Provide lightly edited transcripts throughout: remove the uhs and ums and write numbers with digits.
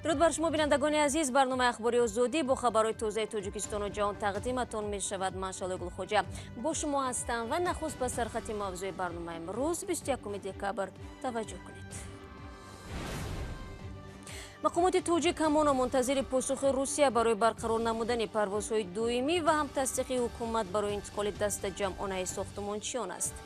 Дуруд бар шумо бинандагони азиз, барномаи ахбори озодӣ бо хабарҳои тозаи Тоҷикистону ҷаҳон тақдиматон мешавад. Ман Шалои Гулхоҷа бо шумо ҳастам ва нахуст ба сархати мавзӯи барномаи имрӯз 21 декабр таваҷҷӯҳ кунед. Мақомоти тоҷик ҳамоно мунтазири посухи Русия барои барқарор намудани парвозҳои доимӣ ва ҳам тасдиқи ҳукумат барои интиқоли дастаҷамъонаи сохтмончиён аст.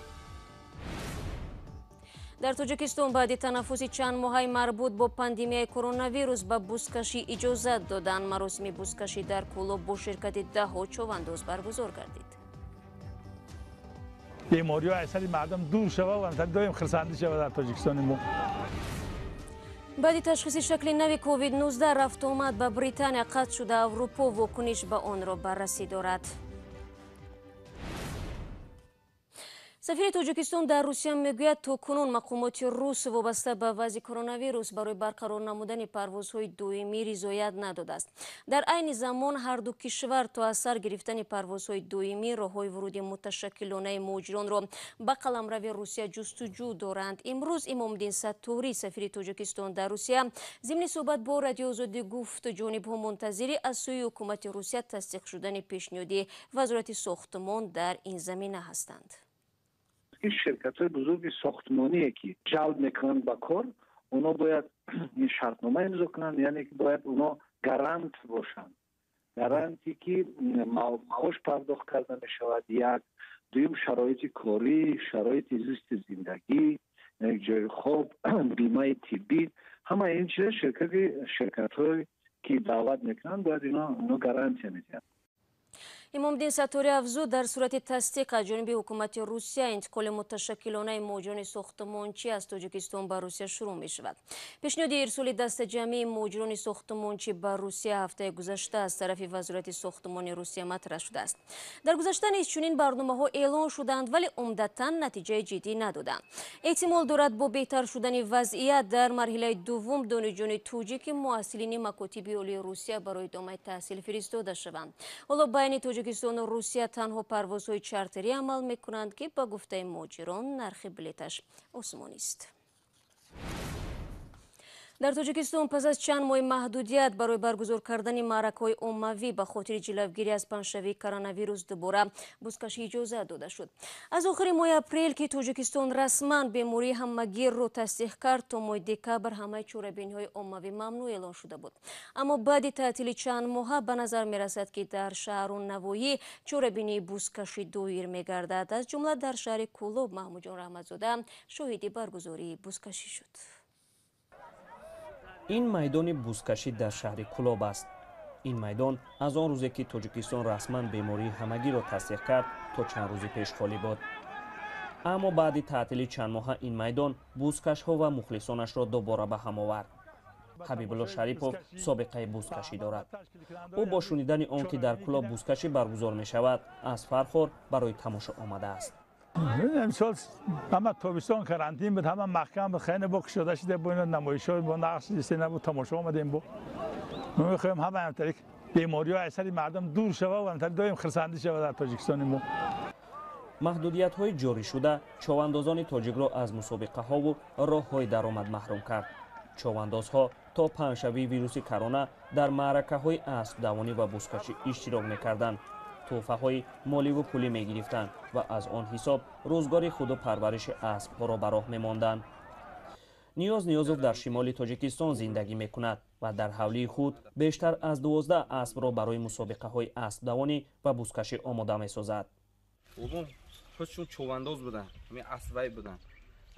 Дар Тоҷикистон баъди танаффуси чанд моҳаи марбут бо пандемияи коронавирус ба бузкашӣ иҷозат доданд. Маросими бузкашӣ дар Кӯлоб бо ширкати даҳҳо човандоз баргузор гардид. Бемориҳо аз сари мардум дур шавад ва доим хурсандӣ шавад дар Тоҷикистони мо. Баъди ташхиси шакли нави COVID-19 рафтуомад ба Британия қатъ шуда, Аврупо вокуниш ба онро баррасӣ дорад. Сафири Тоҷикистон дар Русия мегӯяд, то кунун мақомоти рус вобаста ба вазъи коронавирус барои барқарор намудани парвозҳои доимӣ ризоят надодааст. Дар айни замон ҳар ду кишвар то аз сар гирифтани парвозҳои доимӣ роҳҳои вуруди муташаккилонаи муҳоҷиронро ба қаламрави Русия ҷустуҷӯ доранд. Имрӯз Имомдин Сатторӣ, сафири Тоҷикистон дар Русия, зимни суҳбат бо Радиои Озодӣ гуфт, ҷонибҳо мунтазири аз сӯи ҳукумати Русия тасдиқ шудани пешниҳоди Вазорати сохтмон дар ин замина ҳастанд. Ширкатҳои бузурги сохтмоние ки ҷалб мекунанд ба кор, онҳо бояд ин шартнома имзо кунанд, яъне ки бояд онҳо гарант бошанд. Гаранте ки маош пардохт карда мешавад, як. Дуюм, шароити корӣ, шароити зисти зиндагӣ, ҷои хоб, бимаи тиббӣ, ҳамаи ин чиза ширкатҳое ки даъват мекунанд бояд ино гарантия медиҳанд. Имомдин Сатторӣ афзуд, дар сурати тасдиқ аз ҷониби ҳукумати Русия интиқоли муташаккилонаи муҳоҷирони сохтмончӣ аз Тоҷикистон ба Русия шурӯъ мешавад. Пешниҳоди ирсоли дастаҷамъии муҳоҷирони сохтмончӣ ба Русия ҳафтаи гузашта аз тарафи Вазорати сохтмони Русия матраҳ шудааст. Дар гузашта низ чунин барномаҳо эълон шуданд, вале умдатан натиҷаи ҷиддӣ надоданд. Эҳтимол дорад бо беҳтар шудани вазъият дар марҳилаи дуввум донишҷӯёни тоҷики муҳассилини макотиби олии Русия барои идомаи таҳсил фиристода шаванд. Ҳоло байни Тоҷикистону Русия танҳо парвозҳои чартерӣ амал мекунанд, ки ба гуфтаи муҳоҷирон нархи билеташ осмонист. Дар Тоҷикистон пас аз чанд моҳи маҳдудият барои баргузор кардани маъракаҳои оммавӣ ба хотири ҷилавгирӣ аз паҳншавии коронавирус дубора бузкашӣ иҷозат дода шуд. Аз охири моҳи апрел, ки Тоҷикистон расман бемории ҳамагирро тасдиқ кард, то моҳи декабр ҳамаи чорабиниҳои оммавӣ мамнӯъ эълон шуда буд. Аммо баъди таътили чанд моҳа ба назар мерасад, ки дар шаҳру навоҳӣ чорабинии бузкашӣ доир мегардад. Аз ҷумла дар шаҳри Кӯлоб Маҳмудҷон Раҳматзода шоҳиди баргузории бузкашӣ шуд. Ин майдони бузкашӣ дар шаҳри Кӯлоб аст. Ин майдон аз он рӯзе ки Тоҷикистон расман бемории ҳамагиро тасдиқ кард, то чанд рӯзи пеш холӣ буд. Аммо баъди таътили чанд моҳа ин майдон бузкашҳо ва мухлисонашро дубора ба ҳам овард. Ҳабибулло Шарипов собиқаи бузкашӣ дорад. Ӯ бо шунидани он ки дар Кӯлоб бузкашӣ баргузор мешавад, аз Фархор барои тамошо омадааст. Имсол ҳама тобистон карантин буд, ҳама маҳкам буд, хеле бо кушода шуда бо ин намоишҳо бо нақш диста набуд, тамошо омадем бо. Мо мехоҳем ҳама ҳамтари бемориҳо аз сари мардум дур шавад ва ҳамтари доим хурсандӣ шавад дар Тоҷикистони мо. Маҳдудиятҳои ҷорӣ шуда човандозони тоҷикро аз мусобиқаҳову роҳҳои даромад маҳрум кард. Човандозҳо то паҳншавии вируси корона дар маъракаҳои аспдавонӣ ва бузкашӣ иштирок мекарданд, тӯҳфаҳои моливу пулӣ мегирифтанд ва аз он ҳисоб рӯзгори худу парвариши аспҳоро ба роҳ мемонданд. Ниёз Ниёзов дар шимоли Тоҷикистон зиндагӣ мекунад ва дар ҳавлии худ бештар аз 12 аспро барои мусобиқаҳои аспдавонӣ ва бузкашӣ омода месозад. Бобом худшон човандоз буданд, ҳамин аспвай буданд,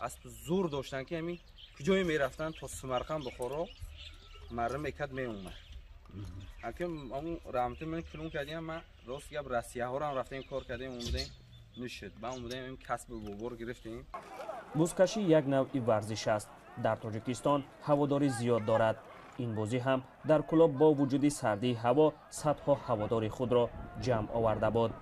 асп зур доштанд, ки ҳамин куҷое мерафтанд, то Самарқанд, Бухоро марра мекард, меомад. Аким ҳамун раҳмати ман килон кардем, ман рост гап Россияҳоро рафтем, кор кардем, омадем, нашуд. Ба омадем, ин касби бобор гирифтем. Бузкашӣ як навъи варзиш аст. Дар Тоҷикистон ҳаводорӣ зиёд дорад. Ин бозӣ ҳам дар Кӯлоб бо вуҷуди сардии ҳаво садҳо ҳаводори худро ҷамъ оварда буд.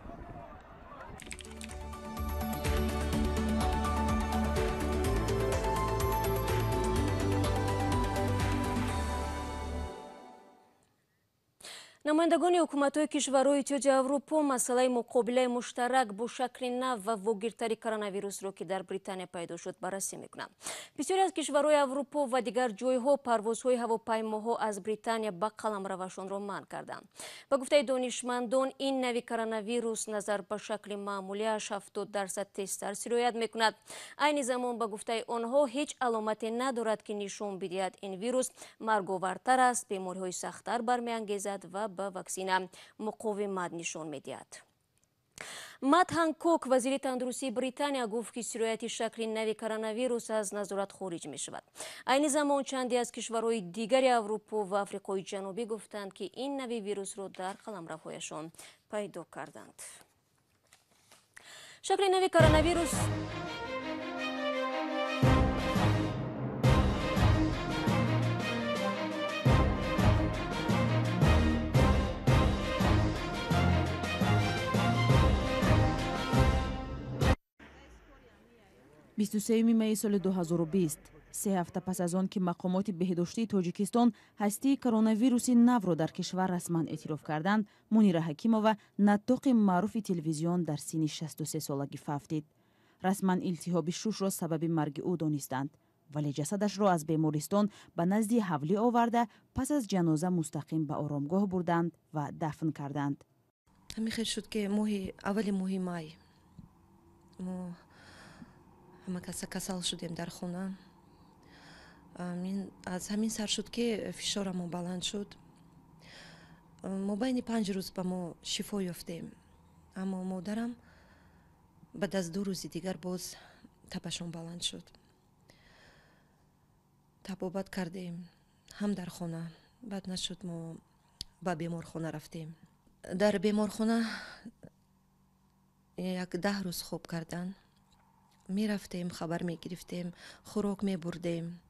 Намояндагони ҳукуматҳои кишварҳои Иттиҳоди Аврупо масъалаи муқобилаи муштарак бо шакли нав ва вогиртари коронавирусро, ки дар Британия пайдо шуд, баррасӣ мекунанд. Бисёре аз кишварҳои Аврупо ва дигар ҷойҳо парвозҳои ҳавопаймоҳо аз Британия ба қаламравашонро манъ карданд. Ба гуфтаи донишмандон, ин нави коронавирус назар ба шакли маъмулиаш 70% тезтар сироят мекунад. Айни замон, ба гуфтаи онҳо, ҳеҷ аломате надорад, ки нишон бидиҳад ин вирус марговартар аст, бемориҳои сахттар бармеангезад ва ба ваксина муқовимат нишон медиҳад. Мат Ҳанкок, вазири тандурустии Британия, гуфт, ки сирояти шакли нави коронавирус аз назорат хориҷ мешавад. Айни замон чанде аз кишварҳои дигари Аврупо ва Африқои Ҷанубӣ гуфтанд, ки ин нави вирусро дар қаламравҳояшон пайдо карданд. Шакли нави коронавирус 23 майи соли 2020, 3 ҳафта пас аз он ки мақомоти беҳдоштии Тоҷикистон ҳастии коронавируси навро дар кишвар расман эътироф карданд, Мунира Ҳакимова, наттоқи маъруфи телевизион, дар синни 63 солагӣ фавтид. Расман илтиҳоби шушро сабаби марги ӯ донистанд, вале ҷасадашро аз бемористон ба назди ҳавлӣ оварда, пас аз ҷаноза мустақим ба оромгоҳ бурданд ва дафн карданд. Ҳамин хел шуд, ки моҳи аввали моҳи май мо ҳама каса касал шудем дар хона. Аз ҳамин сар шуд, ки фишорамо баланд шуд. Мобайни 5 рӯз ба мо шифо ёфтем, аммо модарам баъд аз 2 рӯзи дигар боз табашон баланд шуд. Табобат кардем ҳам дар хона, баъд нашуд, мо ба беморхона рафтем. Дар беморхона як 10 рӯз хоб кардан. Мерафтем, хабар мегирифтем, хӯрок мебурдем.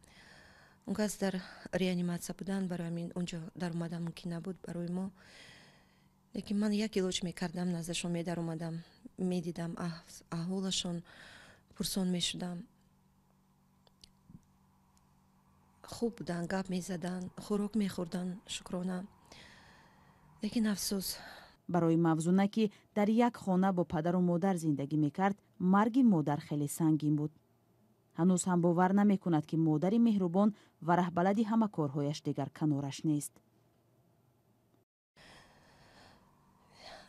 Он кас дар реаниматсия буданд, барои ҳамин онҷо даромадан мумкин набуд барои мо, лекин ман як илоҷ мекардам, наздашон медаромадам, медидам аҳволашон, пурсон мешудам. Хуб буданд, гап мезаданд, хӯрок мехӯрданд, шукрона, лекин афсӯс. Барои Мавзуна, ки дар як хона бо падару модар зиндагӣ мекард, марги модар хеле сангин буд. Ҳанӯз ҳам бовар намекунад, ки модари меҳрубон ва раҳбалади ҳама корҳояш дигар канораш нест.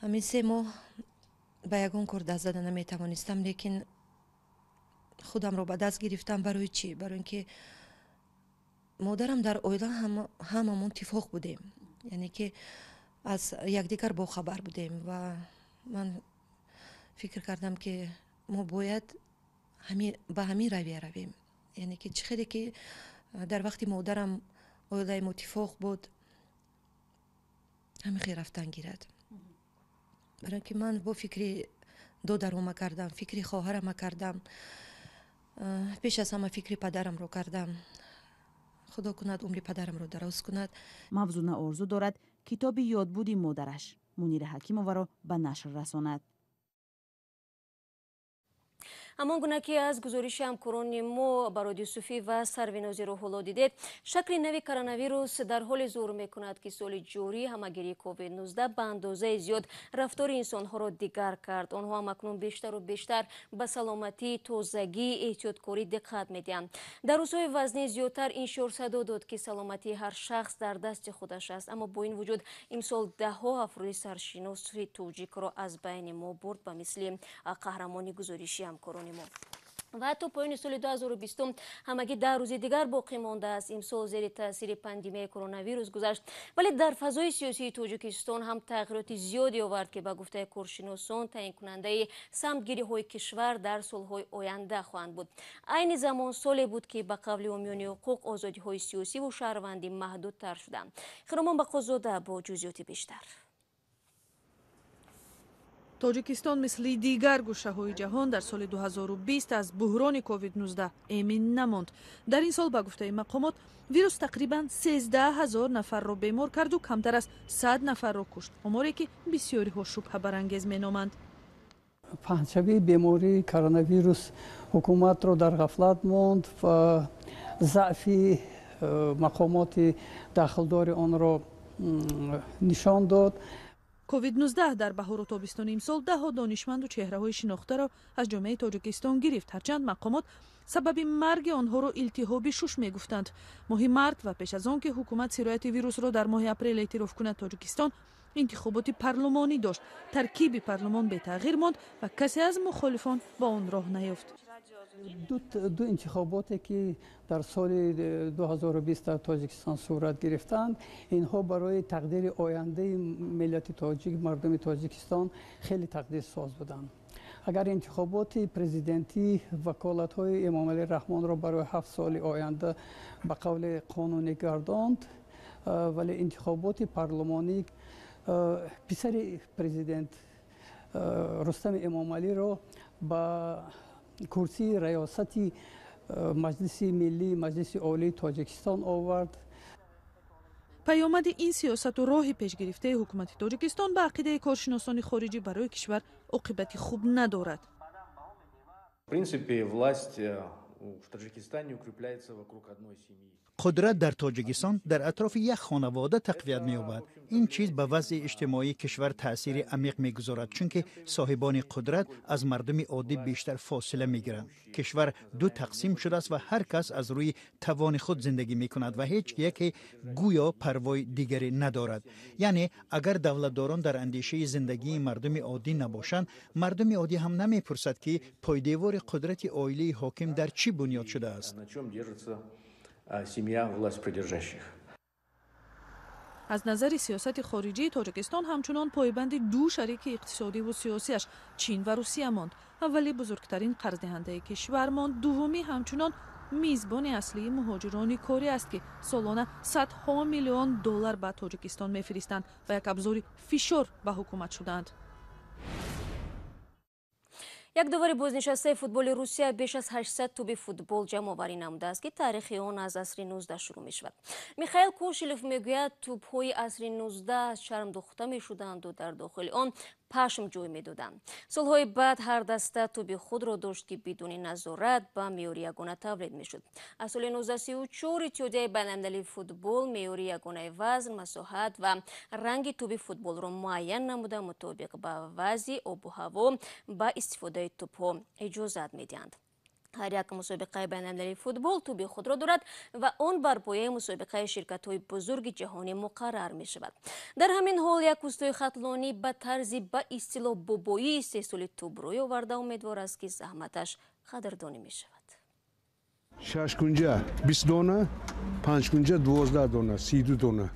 Ҳамин 3 моҳ ба ягон кор даст зада наметавонистам, лекин худамро ба даст гирифтам. Барои чӣ? Барои ин ки модарам дар оила ҳамамон тифоқ будем, яъне ки аз якдигар бохабар будем, ва ман фикр кардам, ки мо бояд ба ҳамин равия равем, яъне ки чӣ хеле ки дар вақти модарам оилаи мо тифоқ буд, ҳамин хел рафтан гирад. Барои ки ман бо фикри додарома кардам, фикри хоҳарама кардам, пеш аз ҳама фикри падарамро кардам. Худо кунад, умри падарамро дароз кунад. Мавзуна орзу дорад, китоби ёдбуди модараш Мунира Ҳакимоваро ба нашр расонад. Ҳамон гуна ки аз гузориши ҳамкорони мо Барод Юсуфӣ ва Сарвинози Рӯҳулло дидед, шакли нави коронавирус дар ҳоле зуҳур мекунад, ки соли ҷорӣ ҳамагирии COVID-19 ба андозаи зиёд рафтори инсонҳоро дигар кард. Онҳо ҳамакнун бештару бештар ба саломатӣ, тозагӣ, эҳтиёткорӣ диққат медиҳанд. Дар рӯзҳои вазнин зиёдтар ин шиор садо дод, ки саломатии ҳар шахс дар дасти худаш аст. Аммо бо ин вуҷуд имсол даҳҳо афроди саршиноси тоҷикро аз байни мо бурд, ба мисли қаҳрамони гузориши ҳамкорони мо. Ва то поёни соли 2020 ҳамагӣ 10 рӯзи дигар боқӣ мондааст. Имсол зери таъсири пандемияи коронавирус гузашт, вале дар фазои сиёсии Тоҷикистон ҳам тағйироти зиёде овард, ки ба гуфтаи коршиносон таъинкунандаи самтгириҳои кишвар дар солҳои оянда хоҳанд буд. Айни замон соле буд, ки ба қавли ҳомиёни ҳуқуқ озодиҳои сиёсиву шаҳрвандӣ маҳдудтар шуданд. Хиромон Бақозода бо ҷузъиёти бештар. Тоҷикистон мисли дигар гӯшаҳои ҷаҳон дар соли 2020 аз буҳрони COVID-19 эмин намонд. Дар ин сол, ба гуфтаи мақомот, вирус тақрибан 13 ҳазор нафарро бемор карду камтар аз 100 нафарро кушт, оморе ки бисёриҳо шубҳабарангез меноманд. Паҳншавии бемории коронавирус ҳукуматро дар ғафлат монд ва заъфи мақомоти дахлдори онро нишон дод. Ковид-19 дар баҳору тобистони имсол даҳҳо донишманду чеҳраҳои шинохтаро аз ҷомеаи Тоҷикистон гирифт, ҳарчанд мақомот сабаби марги онҳоро илтиҳоби шуш мегуфтанд. Моҳи март ва пеш аз он ки ҳукумат сирояти вирусро дар моҳи апрел эътироф кунад, Тоҷикистон интихоботи парлумонӣ дошт. Таркиби парлумон бетағйир монд ва касе аз мухолифон ба он роҳ наёфт. Ду интихоботе ки дар соли 2020 дар Тоҷикистон сурат гирифтанд, инҳо барои тақдири ояндаи миллати тоҷик, мардуми Тоҷикистон хеле тақдирсоз буданд. Агар интихоботи президентӣ ваколатҳои Эмомалӣ Раҳмонро барои 7 соли оянда ба қавли қонунӣ гардонд, вале интихоботи парлумонӣ писари президент Рустами Эмомалиро ба курсии раёсати Маҷлиси миллӣ, Маҷлиси Олии Тоҷикистон овард. Паёмади ин сиёсату роҳи пешгирифтаи ҳукумати Тоҷикистон ба ақидаи коршиносони хориҷӣ барои кишвар оқибати хуб надорад. В принципе, власть в Таджикистане укрепляется вокруг одной семьи. Қудрат дар Тоҷикистон дар атрофи як хонавода тақвият меёбад. Ин чиз ба вазъи иҷтимоии кишвар таъсири амиқ мегузорад, чунки соҳибони қудрат аз мардуми оддӣ бештар фосила мегиранд. Кишвар ду тақсим шудааст ва ҳар кас аз рӯи тавони худ зиндагӣ мекунад ва ҳеҷ яке гӯё парвои дигаре надорад. Яъне агар давлатдорон дар андешаи зиндагии мардуми оддӣ набошанд, мардуми оддӣ ҳам намепурсад, ки пойдевори қудрати оилаи ҳоким дар чӣ бунёд шудааст. Семья власть придержащих. Аз назари сиёсати хориҷии Тоҷикистон ҳамчунон пойбанди ду шарики иқтисодиву сиёсиаш Чин ва Русия монд. Аввали бузургтарин қарздиҳандаи кишвар монд, дуввумӣ ҳамчунон мизбони аслии муҳоҷирони корӣ аст, ки солона садҳо миллион доллар ба Тоҷикистон мефиристанд ва як абзори фишор ба ҳукумат шудаанд. Як довари бознишастаи футболи Русия беш аз 800 туби футбол ҷамъоварӣ намудааст, ки таърихи он аз асри 19 шурӯъ мешавад. Михаил Кошелев мегӯяд, тӯбҳои асри 19 аз чарм духта мешуданду дар дохили он пашм ҷой медоданд. Солҳои баъд ҳар даста тӯби худро дошт, ки бидуни назорат ба меъёри ягона тавлид мешуд. Аз соли 1934 Иттиҳодияи байналмилалии футбол меъёри ягонаи вазн, масоҳат ва ранги тӯби футболро муайян намуда, мутобиқ ба вазъи обу ҳаво ба истифодаи тӯбҳо иҷозат медиҳанд. Ҳар як мусобиқаи байналмилалии футбол тӯби худро дорад ва он бар пояи мусобиқаи ширкатҳои бузурги ҷаҳонӣ муқаррар мешавад. Дар ҳамин ҳол як устои хатлонӣ ба тарзи ба истилоҳ бобоӣ истеҳсоли тӯб рӯй оварда, умедвор аст, ки заҳматаш қадрдонӣ мешавад. Шашкунҷа 20 дона, панҷкунҷа 12 дона, 32 дона.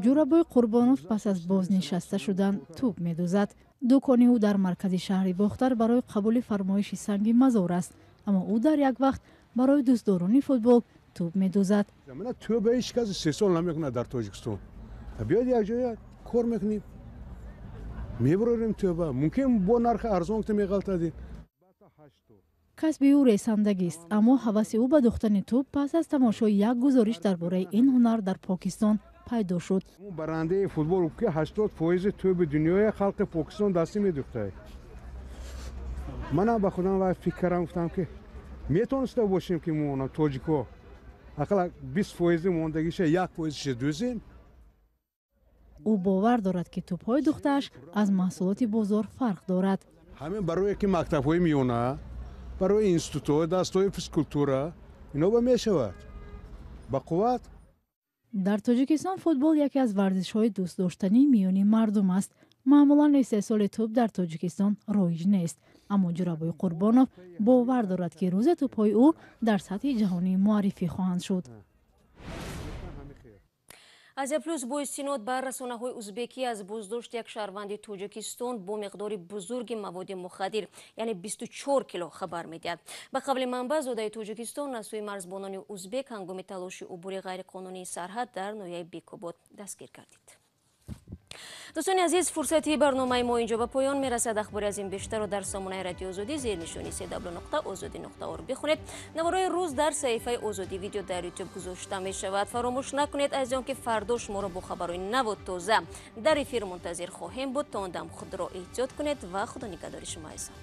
Ҷурабой Қурбонов пас аз бознишаста шудан тӯб медӯзад. Дукони ӯ дар маркази шаҳри Бохтар барои қабули фармоиши санги мазор аст, аммо ӯ дар як вақт барои дӯстдорони футбол тӯб медӯзад. Тӯба ҳеҷ кас истеҳсол намекунад дар Тоҷикистон. Биёд якҷоя кор мекунем, мебарорем тӯба, мумкин бо нархи арзон меғалтадем. Касби ӯ ресандагист, аммо ҳаваси ӯ ба духтани тӯб пас аз тамошои як гузориш дар бораи ин ҳунар дар Покистон пайдо шуд. Барандаи футбол ки 80% тӯби дунёи халқи Покистон дастӣ медухтад. Манам ба худам ва фикр кардам, гуфтам, ки метавониста бошем, ки мо тоҷико ақалла 20% мондагиша, 1%-ша дӯзем. Ӯ бовар дорад, ки тӯбҳои духтааш аз маҳсулоти бозор фарқ дорад. Ҳамин барое ки мактабҳои миёна, барои институтҳо, дастҳои физкултура ино ба мешавад ба қувват. Дар Тоҷикистон футбол яке аз варзишҳои дӯстдоштании миёни мардум аст. Маъмулан истеҳсоли тӯб дар Тоҷикистон роиҷ нест, аммо Ҷурабой Қурбонов бовар дорад, ки рӯзе тӯбҳои ӯ дар сатҳи ҷаҳонӣ муаррифӣ хоҳанд шуд. Азия Плюс бо истинод ба расонаҳои узбекӣ аз боздошти як шаҳрванди Тоҷикистон бо миқдори бузурги маводи мухаддир, яъне 24 кило, хабар медиҳад. Ба қавли манбаъ, зодаи Тоҷикистон аз сӯи марзбонони узбек ҳангоми талоши убури ғайриқонунии сарҳад дар ноҳияи Бекобод дастгир гардид. Дӯстони азиз, фурсати барномаи мо инҷо ба поён мерасад. Ахбори аз ин бештарро дар сомонаи Радио Озодӣ зери нишони cw.ozodi.org бихонед. Наворои рӯз дар саҳифаи Озодӣ видео дар Ютуб гузошта мешавад. Фаромӯш накунед, азизон, ки фардо шуморо бо хабарҳои наву тоза дар эфир мунтазир хоҳем буд. То он дам худро эҳтиёт кунед ва Худо нигаҳдори шумо, азизон.